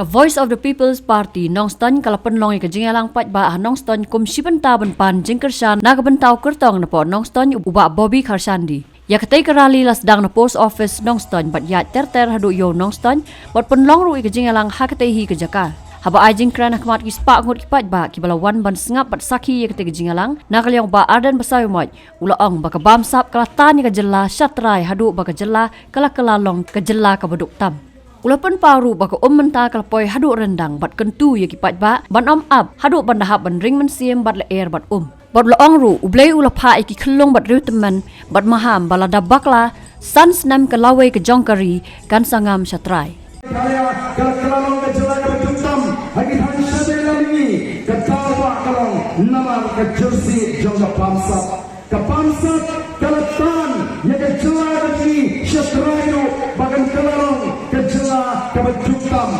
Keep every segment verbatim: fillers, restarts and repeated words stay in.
Ka Voice of the People's Party Nongstoiñ ka la pynlong ïa ka jingïalang paidbah ha Nongstoiñ kum shi bynta ban pan jingkyrshan na ka bynta u kyrtong napoh Nongstoiñ u Bah Bobby Kharshandi. Ïa katei ka rally la sdang na Post Office Nongstoiñ bad ïaid ter ter haduh ïew Nongstoiñ bad pynlong ruh ïa ka jingïalang ha katei hi ka jaka. Haba ai jingkren ha khmat ki spah ngut ki paidbah kiba la wan ban sngap bad sakhi ïa katei ka jingïalang, na ka liang u Bah Ardent Basaiawmoit u la ong ba ka bamsap ka la tan ïa ka jylla shatrai haduh ba ka jylla ka la kylla long ka jylla kaba duk tam. U la pynpaw ruh ba ka um mynta ka la poi haduh ryndang bad kyntu ïa ki paidbah ban ym ap haduh ban da hap ban ring mynsiem bad lyer bad um. Bad u la ong ruh, U Blei u la phah ïa ki khyllung bad riewtymmen bad maham ba lada bakla san snem ka lawei ka jong ka ri kan sa ngam shatrai. Ka la kylla long ka jylla kaba duk tam ha ki thaiñ shatei la mihngi, ka daw ba ka long namar ka jyrsiej jong ka bamsap. Ka bamsap ka la tan ïa ka jylla ka jong ngi shatrai ruh ba kan kylla long ka jylla kaba duk tam.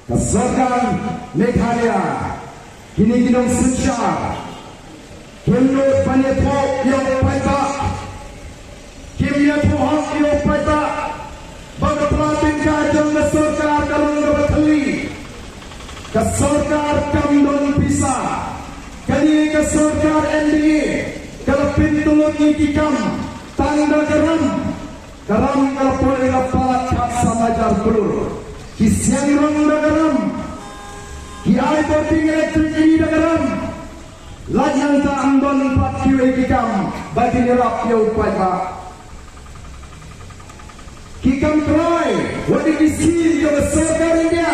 Ka sorkar Meghalaya, kine ki nongsynshar, kim nud ban ïathuh ïa u paidbah, kim ïathuh hok ïa u paidbah ba ka pla tyngka jong ka sorkar ka long kaba thylli. Ka sorkar kam don pisa. Kane ka sorkar N D A ka la pyntyllun ïa ki kam tang da ka ram. Ka ram ka la poi la palat khatsan hajar klur. Ki siang rong da ka ram. Ki ai bording electric da ka ram. Lait nangta ym don pat kiwei ki kam ba kin ïarap ïa u paidbah. Ki kam trai wat ïa ki skim jong ka sorkar India.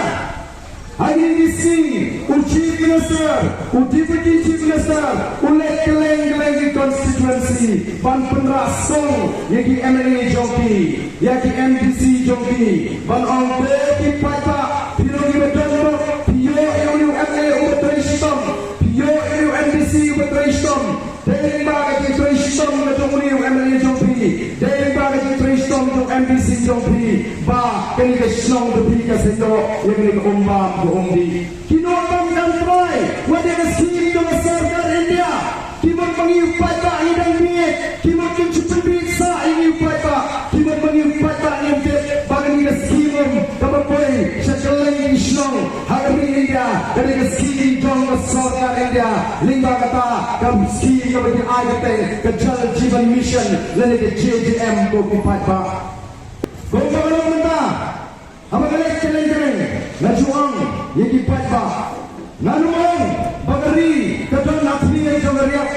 Ha kine ki sngi u Chief Minister, u Deputy Chief Minister u leit kylleng kylleng ki constituency ban pynrah song ïa ki M L A jong ki, ïa ki M D C jong ki, ban ong, ko ki paidbah, phi long kiba donbok, phi ïoh ïa une u M L A uba trei shitom, phi ïoh ïa une u M D C uba trei shitom. Dei lyngba ka jingtrei shitom ka jong une u M L A jong phi, dei lyngba ka jingtrei shitom jong M D C jong phi, ba kane ka shnong jong phi ka sa ïoh ïa kane ka um bam ka um dih. Kino tam kam trai wat ïa ka skim jong ka sorkar India. Ki mut ma ngi u paidbah ngi dang miet, ki mut kin shu pynbieit sah ïa ngi u paidbah, ki mut ma ngi u paidbah ngim tip ba kane ka skim um kaba poi sha kylleng ki shnong ha ka ri India, kane ka skim jong ka sorkar India. Lyngba kata ka skim kaba ki ai kyrteng ka Jal Jeevan Mission lane ka J J M, ko ki paidbah. Kumba ka long mynta, haba ka leit kylleng kylleng, nga ju ong ïa ki paidbah, ngan ym ong ba ka ri ka don ha thmier jong ka riat.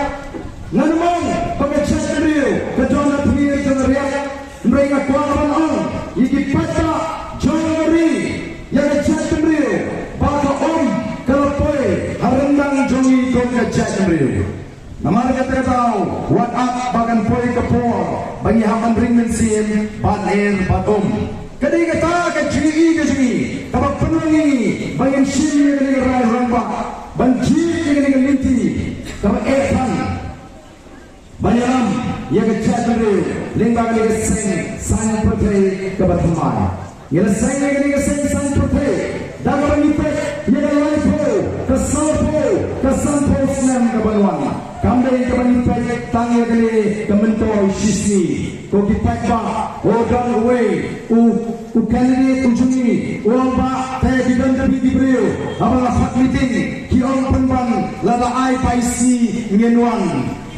Ngan ym ong ba ka jaitbynriew ka don ha thmier jong ka riat. Hynrei nga kwah ban ong ïa ki paidbah jong ka ri, ïa ka jaitbynriew, ba ka um ka la poi ha ryndang jong ngi kum ka jaitbynriew. Namar kata ka daw, wat ap ba kan poi ka por ba ngi hap ban ring mynsiem, ban er, ban um. Ka dei kata ka jingïohi ka jong ngi kaba pynlong ïa ngi ba ngin shim ïa kane ka rai rangbah, ban jied ïa kane ka lynti kaba eh than, ban ïalam ïa ka jaitbynriew lyngba kane ka seng saiñ pyrthei kaba thymmai. Ngi la seng ïa kane ka seng saiñ pyrthei da kaba ngi peit ïa ka laiphew, ka sawphew, ka sanphew snem kaban wan. Kam dei kaba ngi peit tang ïa kane ka myntoi shisngi. Ko ki paidbah, u don uwei u, u candidate u jong ngi u ong, bah, te ki don da phi ki briew haba la fat meeting ki ong pynban lada ai bai sngi ngin wan.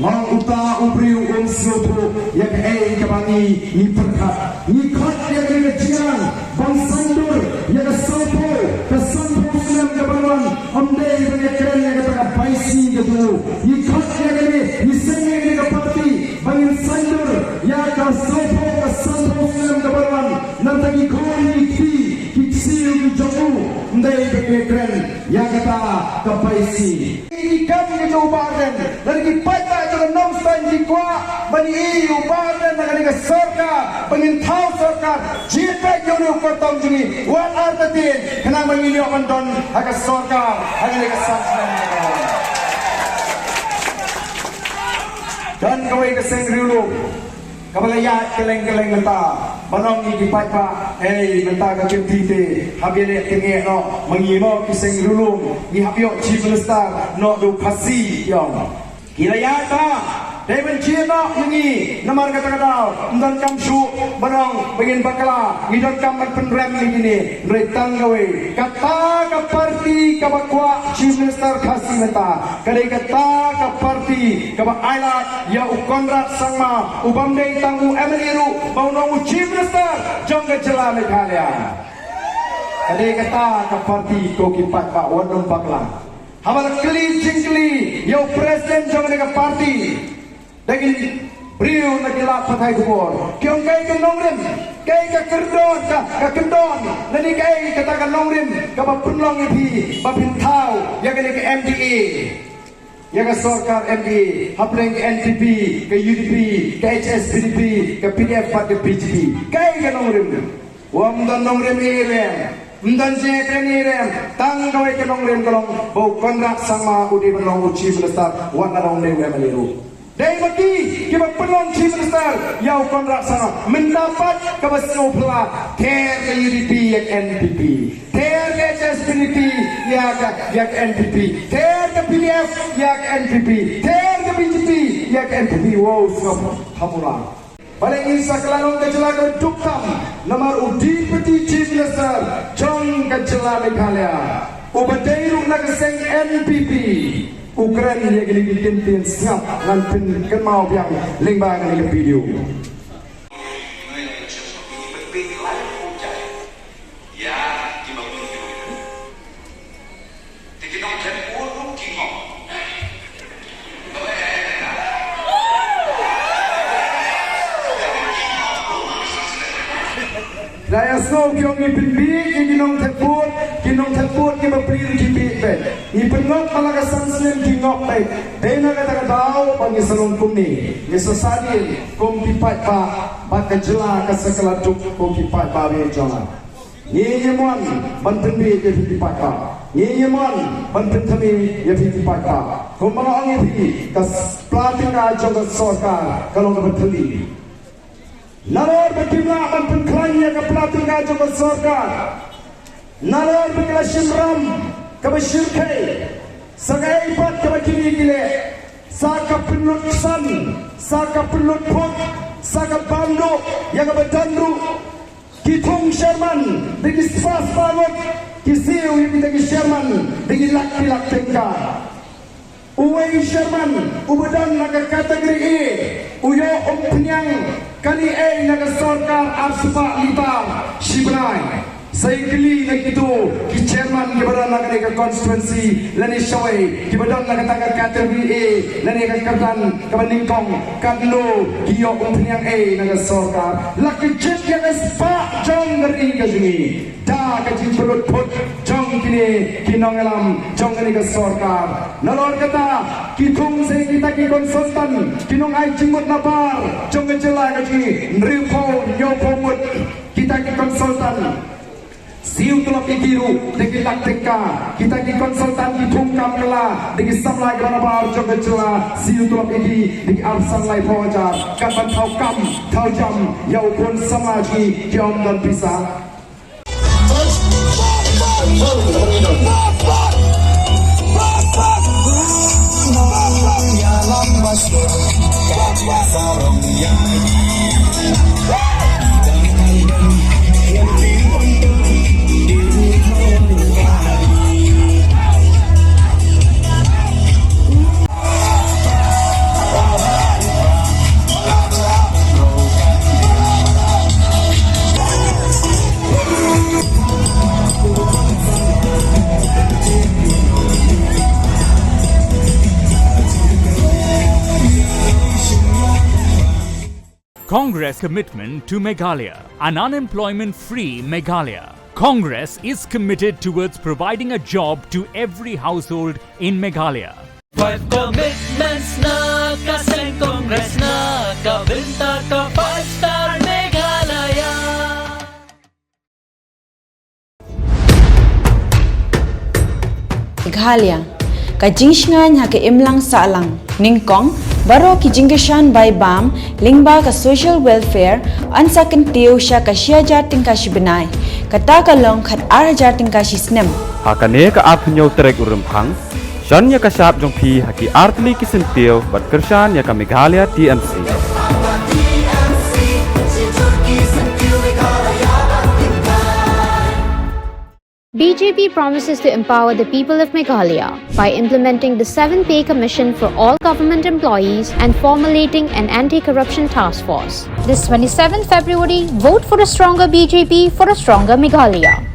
Nga ong uta u briew um sngewthuh ïa kaei kaba ngi, ngi pyrkhat. Ngi khot ïa kane ka jingïalang ban saiñdur ïa ka sawphew, ka sanphew snem kaban wan, ym dei ban ïakren ïa kata ka bai sngi ka jong u. Ngi khot ïa kane, ngi seng ïa kane ka party ba ngin saiñdur ïa ka sawphew, ka sanphew snem kaban wan. Nangta ki khun ki kti ki ksiew ki jong u, ym dei ban ïakren ïa kata ka bai sngi. Ki kam ki jong u Bah Ardent, lada ki paidbah jong ka Nongstoiñ ki kwah ban ïohi ïa u Bah Ardent na kane ka sorkar, ba ngin thaw sorkar, jied beit ïa une u kyrtong jong ngi, wat artatien, khnang ba ngin ïoh ban don ha ka sorkar ha kane ka san snem. Don kawei ka seng riewlum kaba la ïaid kylleng kylleng mynta ban ong ïa ki paidbah, hei, mynta ka kynti te hap ïaleh tyngeh noh, ma ngi mo ki seng riewlum ngi hap ïoh Chief Minister noh da u Khasi, ïa. Ki la ïaid ba Dei ban jia noh ïa ngi namar kata ka daw ym donkam shuh ban ong ba ngin bakla, ngi donkam ban pynrem ïa kine. Hynrei tang kawei, kata ka parti kaba kwah Chief Minister Khasi mynta ka dei kata ka parti kaba ai lad ïa u Conrad Sangma, u bym dei tang u M L A ruh, ba un long u Chief Minister jong ka jylla Meghalaya. Ka dei kata ka parti, ko ki paidbah, wat nym bakla. Haba la kylli jingkylli ïa u president jong kane ka parti, da ki briew na ki lad pathai khubor ki ong kaei ka nongrim, kaei ka kyndon, ka, ka kyndon, lane kaei kata ka nongrim kaba pynlong ïa phi ba phin thaw ïa kane ka M D A, ïa ka sorkar M D A hapdeng ka N P P, ka U D P, ka H S P D P, ka P D F bad ka B J P. Kaei ka nongrim? Ym don nongrim ei ei ruh, ym don jingïakren ei ei ruh. Tang kawei ka nongrim ka long ba u Conrad Sangma u dei ban long u Chief Minister, wat la dang dei u M L A ruh. Dei ma ki kiba pynlong Chief Minister ïa u Conrad Sangma. Mynta pat kaba sngewphylla, ther ka U D P ïa ka N P P, ther ka H S P D P ïa ka, ïa ka N P P, ther ka P D F ïa ka N P P, ther ka B J P ïa ka N P P. Wow, sngewphylla. Balei ngin sa kylla long ka jylla kaba duk tam? Namar u Deputy Chief Minister jong ka jylla Meghalaya, uba dei ruh na ka seng N P P, u kren ïa kine ki kyntien sngap. Ngan pynkynmaw biang lyngba kane ka video. Te ki nongthep vote ruh ki ngop. Nga ïohsngew ki ong ngi pynbieit ïa ki nongthep vote, ki nongthep vote kiba plir ki bieit beit. Ngi pynngop ma la ka san snem ki ngop beit. Dei na kata ka daw ba ngi sa long kumne. Ngi sa sahdien kum ki paidbah, bad ka jylla ka sa kylla duk kum ki paidbah beit jong nga. Ngi ïa mon ban pynbieit ïa phi ki paidbah. Ngi ïa mon ban pynthymmai ïa phi ki paidbah. Kumba nga ong ïa phi, ka s-, pla tyngka jong ka sorkar ka long kaba thylli. Nalor ba kim lah ban pynkhlaiñ ïa ka pla tyngka jong ka sorkar, nalor ba ki la shim ram kaba shyrkhei, sa kaei pat kaba kine ki leh, sa ka pynlut ksan, sa ka pynlut phut, sa ka bam duh ïa kaba don ruh. Ki thung Sherman da ki spah spah ngut, ki siew ïa kita ki Sherman da ki lak ki lak tyngka. Uwei u Sherman uba don na ka category A u ïoh umphniang kane ei na ka sorkar arspah litar shi bnai. Sa ïa kylli na kito ki chairman kiba don na kane ka constituency lane shawei kiba don na kata ka category A lane ka kyrdan kaba nyngkong, katno ki ïoh umphniang ei na ka sorkar? La ka jit ïa ka spah jong ka ri ka jong ngi da ka jingpynlut phut jong kine ki nongïalam jong kane ka sorkar. Nalor kata, ki thung sa ïa kita ki consultant, ki nongai jingmut nabar jong ka jylla ka jong ngi, hynriewphew hynñiewphew ngut kita ki consultant. Siew tulop ïa ki ruh da ki lak tyngka. Kita ki consultant, ki thung kam kylla da ki samla kiba nabar jong ka jylla, siew tulop ïa ki da ki arphew san laiphew hajar. Kat ban thaw kam thaw jam ïa u khun samla jong ngi ki ym don pisa. Congress commitment to Meghalaya, an unemployment-free Meghalaya. Congress is committed towards providing a job to every household in Meghalaya. Five commitments na ka seng Congress na ka bynta ka Five Star Meghalaya. Meghalaya, ka jingshngaiñ ha ka imlang sahlang. Nyngkong, baroh ki jingkyrshan bai bam lyngba ka social welfare yn sa kyntiew sha ka shi hajar tyngka shi bnai, kata ka long khat ar hajar tyngka shi snem. Ha kane ka arphew hynñiew tarik u Rymphang, Jan ïa ka shap jong phi ha ki artylli ki syntiew bad kyrshan ïa ka Meghalaya T M C. B J P promises to empower the people of Meghalaya by implementing the seven Pay Commission for all government employees and formulating an anti-corruption task force. This twenty-seventh February, vote for a stronger B J P for a stronger Meghalaya.